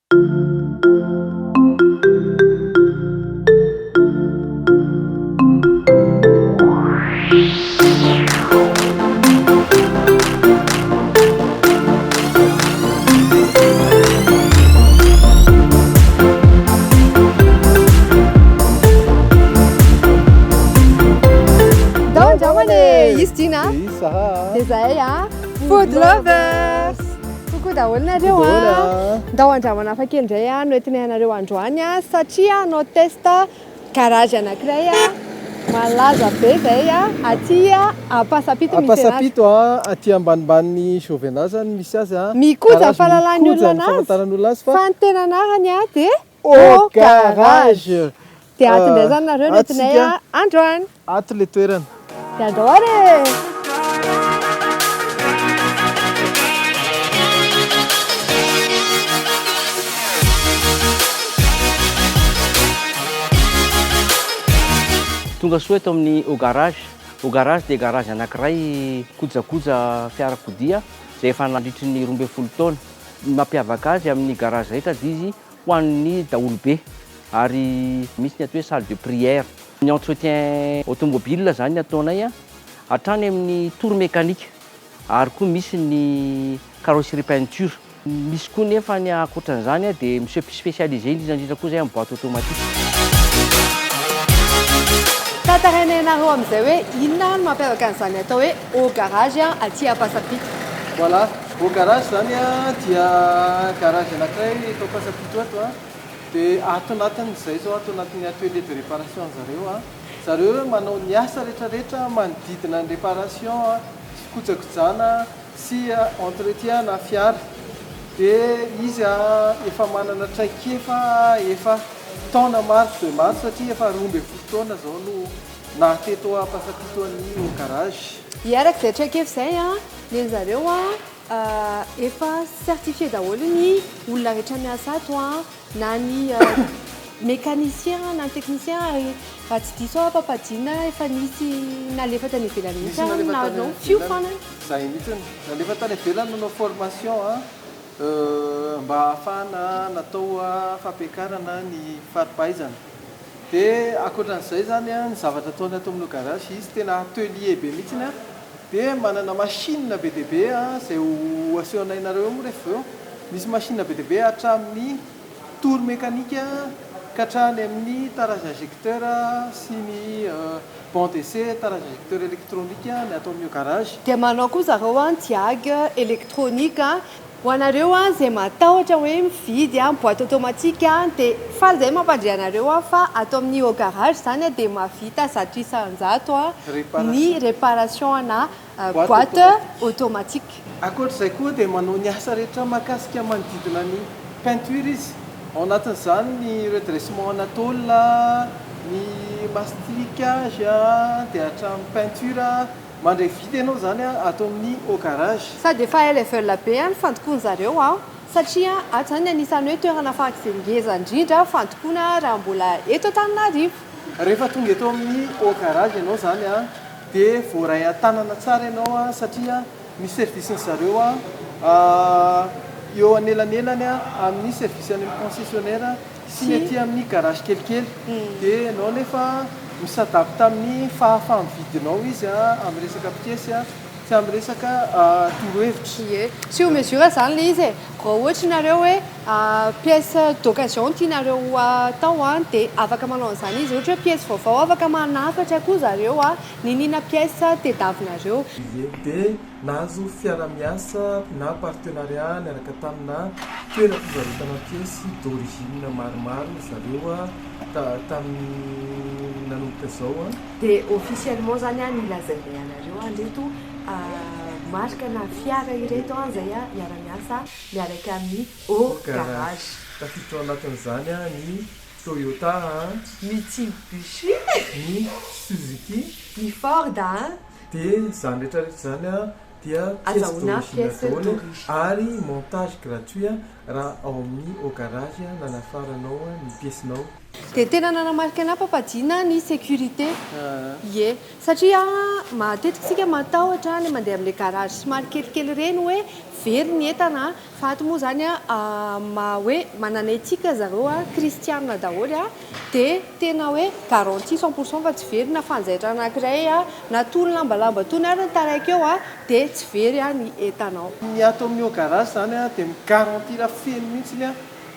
Ndao andramana e! Izy Dina a! Dia izy a! Dia zahay a! Food lovers! Coucou daholo nareo a! Ndao andramana hafa kely indray a no entinay anareo androany a satria hanao test garage anankiray a malaza be izay a aty Ampasampito misy anazy. Ampasampito a, aty ambanimbanin'ny Jovena zany misy azy a. Mikoja ny Garage fahalalan'ny mikoja olona ny anazy fahafantaran'olona azy fa fa ny tena anarany a dia Au garage. Dia ato indray zany nareo no entinay Atsika. androany. Ato le toerana. Dia andao ary e! Tonga soa eto amin'ny Au Garage. Au Garage dia garage anankiray kojakoja fiarakodia izay efa nandritry ny 12 taona. Ny mampiavaka azy amin'ny garage rehetra dia izy ho an'ny daholobe ary misy ny atao hoe salle de prière. Ny entretien automobile izany ny ataonay hatrany amin'ny tour mécanique ary koa misy ny carrosserie peinture. Misy koa nefa ny ankoatran'izany dia mi-se spécialiser indrindra indrindra koa izay amin'ny boîte automatique. Tantarainay anareo amin'izay hoe inona no mampiavaka an'izany atao hoe Au garage aty Ampasampito. Voilà, Au garage izany dia garage anankiray eto Ampasampito ato an, dia ato anatin'izay izao ato anatin'ny atelier de réparation an'zareo an, zareo manao ny asa rehetrarehetra manodidina ny réparation sy fikojakojana sy entretien ana fiara, dia izy efa manana traikefa efa taona maro dia maro satria efa 12 taona izao no Naha teto Ampasampito an'i Au Garage. Ie araka izay traikefa izay an, ny an'i zareo an efa certifié daholo ny olona rehetra miasa ato an, na ny mécanicien na ny technicien ary raha tsy diso aho Papadina efa nisy nalefa tany ivelany mihitsy Nisy ary nalefa tany nanao ivelany. fiofanana. Izay mihitsy, nalefa tany ivelany nanao formation an, mba hahafahana natao fampiakarana ny fari-pahaizana. Dia ankoatran'izay izany an, ny zavatra ataony ato amin'ny garage, izy tena atelier be mihitsiny an, dia manana machine be dia be an, izay ho asehonay anareo eo moa rehefa avy eo, misy machine be dia be hatramin'ny tour mécanique ka hatrany amin'ny tarage injecteur sy ny banc d'essai, tarage injecteur électronique ny ato amin'ny garage. Dia manao koa zareo an diag électronique an. Ho anareo izay matahotra hoe mividy boîte automatique dia faly izay mampandre anareo fa ato amin'ny Au Garage izany dia mahavita 100% ny réparation ana boîte automatique. Ankoatra izay koa dia manao ny asa rehetra mahakasika manodidina ny peinture izy. Ao anatin'izany ny redressement ana tôle, ny masticage dia hatramin'ny peinture. Mandray vide ianao izany ato amin'ny Au Garage. Sady efa high level be ny fandokoan zareo an, satria ato zany anisan'ny hoe toerana farak'izay ngeza indrindra fandokoana raha mbola eto Antananarivo. Rehefa tonga eto amin'ny Au Garage ianao izany an, dia voaray an-tanana tsara ianao an, satria ny service-ny zareo an, eo anelanelany amin'ny service any amin'ny concessionnaire sy ny aty amin'ny garage kelikely dia ianao nefa mi-s'adapte amin'ny fahafaha-mividinao izy amin'ny resaka piesy sy amin'ny resaka torohevitra. Ie, sur mesure zany le izy e, raha ohatra nareo hoe pièce d'occasion tianareo atao an dia afaka manao an'izany izy, ohatra hoe pièce vaovao afaka manafatra koa zareo an, n'inona pièce tediavinareo. Ie, dia Nahazo fiara-miasa na partenariat niaraka tamina toeram-pivarotana piesy d'origine maromaro ry zareo tamin'ny nanomboka izao. Dia officiellement zany an nilazainay anareo an ireto marque na fiara ireto an izay miara-miasa miaraka amin'ny Au Garage. Tafiditra ao anatin'izany ny Toyota an. Mitsubishi. Ny Suzuki. Ny Ford an. Dia izany rehetra rehetra izany dia pièce Azahoana d'origine pièce daholo d'origine. ary montage gratuit raha ao amin'ny au garage nanafaranao ny pièce-nao. Dia tena nanamarika anah Papa Dina ny sécurité. Ie. Satria matetika isika matahotra ilay mandeha amin'ilay garage somary kelikely ireny hoe very ny entana fa ato moa izany maha hoe manana éthique zareo kristiana daholo dia tena hoe garantie 100% fa tsy very na fanjaitra anankiray na tony lambalamba tony ary ny taraiky eo dia tsy very ny entanao. Ny ato amin'ny au garage izany dia mi-garantir feno mihitsy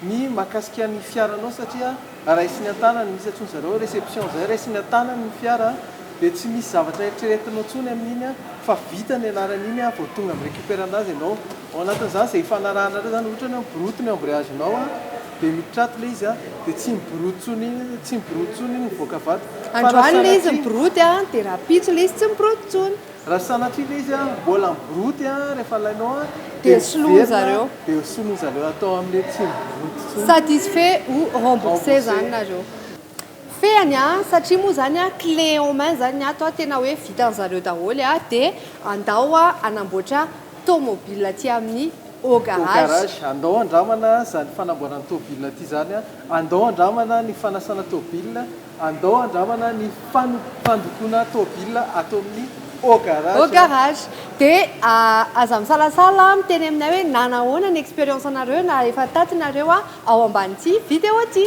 ny mahakasika ny fiaranao satria raisiny an-tanany, misy antsoin-dry zareo réception izay, raisiny an-tanany ny fiara dia tsy misy zavatra eritreretinao intsony amin'iny fa vita ny anaran'iny vao tonga mi-récupère anazy ianao. Ao anatin'izany izay ifanarahanareo izany, ohatra hoe miboroto ny embrayage-nao dia miditra ato ilay izy dia tsy miboroto intsony iny, tsy miboroto intsony iny mivoaka avy ato. Fa raha Androany ilay izy sanatria. miboroto dia rahampitso ilay izy tsy miboroto intsony. Raha sanatria ilay izy mbola miboroty rehefa alainao Dia dia soloin miverina zareo. dia soloin zareo atao amin'ilay tsy miboroty intsony. Satisfait ou remboursé Remboursé. zany nareo. Fehiny a, satria moa zany a clé en main zany ny ato a, tena hoe vitan zareo daholo a, dia andao a hanamboatra tomobile aty amin'ny Au Au garage. garage, andao andramana zany fanamboarana tôbile aty zany a, andao andramana ny fanasana tôbile, Andao andramana ny fandokoana tôbila ato amin'ny Au Garage. Au Garage. Dia aza misalasala miteny aminay hoe nanahoana ny expérience anareo na efa tato nareo ao ambanin'ity vidéo ity.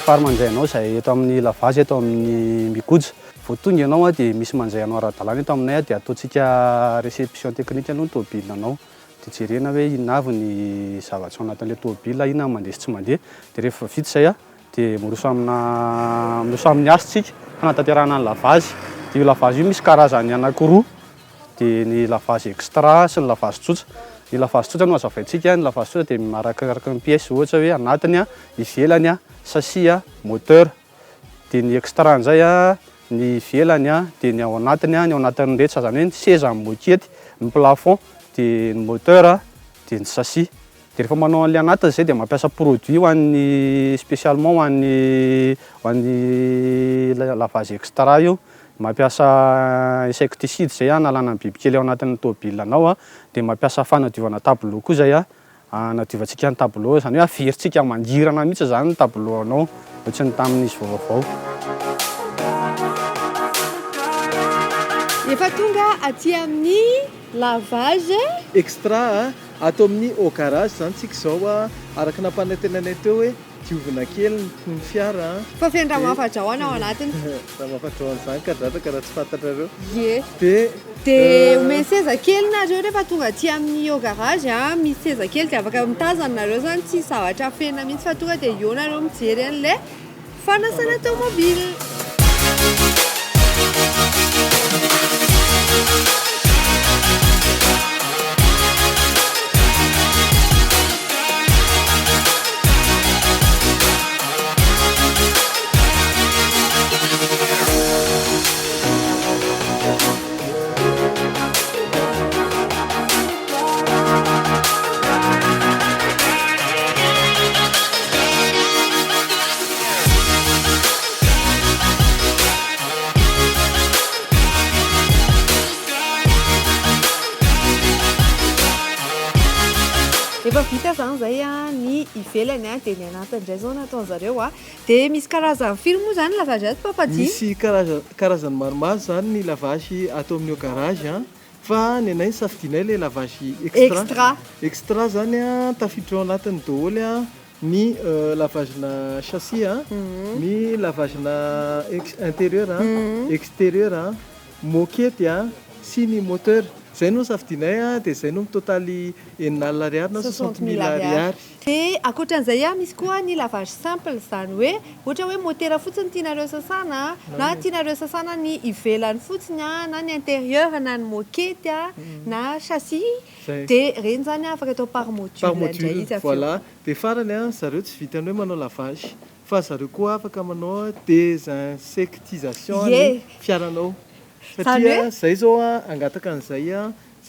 Fary mandray anao izay eto amin'ny lavage eto amin'ny Mikoja. Vao tonga ianao dia misy mandray anao ara-dalàna eto aminay dia ataontsika réception technique aloha ny tômôbile anao. Dia jerena hoe inona avy ny zavatra ao anatin'ilay tômôbile, inona ny mandeha sy tsy mandeha. Dia rehefa vita izay dia miroso amina miroso amin'ny asa isika fanatanterahana ny lavage. Dia io lavage io misy karazany anankiroa, dia ny lavage extra sy ny lavage tsotra. Ny lavage tsotra no hazavaintsika, ny lavage tsotra dia arakaraka ny pièce, ohatra hoe anatiny, ivelany, châssis, moteur. Dia ny extra indray ny ivelany dia ny ao anatiny, ny ao anatin'ny rehetra izany hoe ny seza, ny moquette, ny plafond, dia ny moteur, dia ny châssis. Dia rehefa manao an'ilay anatiny izay dia mampiasa produit ho an'ny spécialement ho an'ny ho an'ny lavage extra io, mampiasa insecticide izay hanalana ny bibikely ao anatin'ny tômôbilanao, dia mampiasa fanadiovana tableau koa izay Hanadiovantsika ny tableau, izany hoe averintsika mangirana mihitsy izany ny tableau anao, ohatry ny tamin'izy vao vaovao. Efa tonga aty amin'ny lavage. Extra a, ato amin'ny au garage izany tsika izao a, araka ny nampanantenanay teo hoe diovina kely ny fiara a. Fa feno ramafadrahona ao anatiny. Ramafadrahona izany kadradraka raha tsy fantatrareo. Ie. Dia. Dia omeny seza kely nareo rehefa tonga aty amin'ny au garage a, misy seza kely dia afaka mitazana nareo izany, tsisy zavatra afenina mihitsy fa tonga dia eo nareo mijery an'ilay fanasana tomobile. Efa vita zany zay a ny ivelany a dia ny anatiny indray zao nataon'zareo a. Dia misy karazany firy moa izany lavage ato Papa Dimy? Misy karazany maromaro izany ny lavage ato amin'ny au garage an, fa ny anay nosafidianay ilay lavage extra. Extra. Extra izany an, tafiditra ao anatiny daholo an ny lavage-na châssis an, ny lavage-na intérieur an, extérieur an, moquette an, sy ny moteur. Izay no nosafidianay an, dia izay no mitotaly 60 000 ariary na 60 000 ariary. Dia ankoatran'izay misy koa ny lavage simple, izany hoe ohatra hoe motera fotsiny tianareo sasana na tianareo sasana ny ivelany fotsiny na ny intérieur na ny moquette na châssis dia ireny izany afaka atao par module Par indray module, izy avy eo. voilà. Dia farany, zareo tsy vitan'ny hoe manao lavage. Fa zareo koa afaka manao désinsectisation ny fiaranao. Satria zay zao hangataka an'izay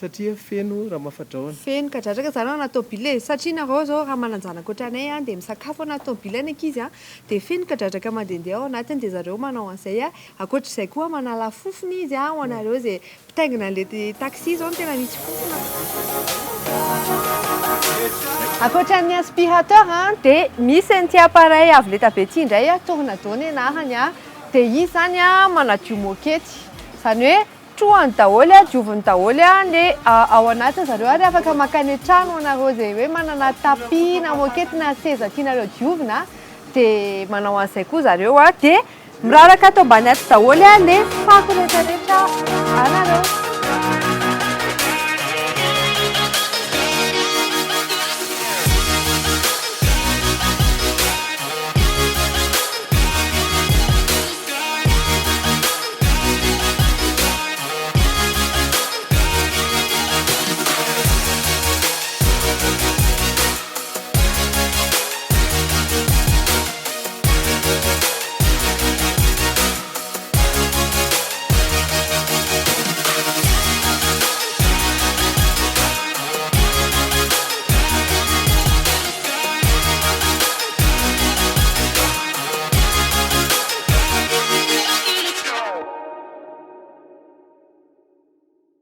satria feno ramafadrahona. Feno kadradraka zany ao anaty tôbily e, satria nareo zao raha manan-janaka ohatranay dia misakafo ao anaty tôbily any ankizy dia feno kadradraka mandehandeha ao anatiny dia zareo manao an'izay. Ankoatr'izay koa manala fofona izy ho anareo izay mpitaingina an'ilay taxi izao no tena misy fofona. Ankoatra ny aspirateur dia misy an'ity appareil avo lenta be ity indray, tornado ny anarany, dia izy izany manadio môkety, izany hoe trohany daholo, dioviny daholo ilay ao anatiny zareo ary afaka mankany an-trano ho anareo izay hoe manana tapis na môkety na seza tianareo diovina dia manao an'izay koa zareo dia miraraka ato ambany ato daholo le fako rehetra rehetra anareo.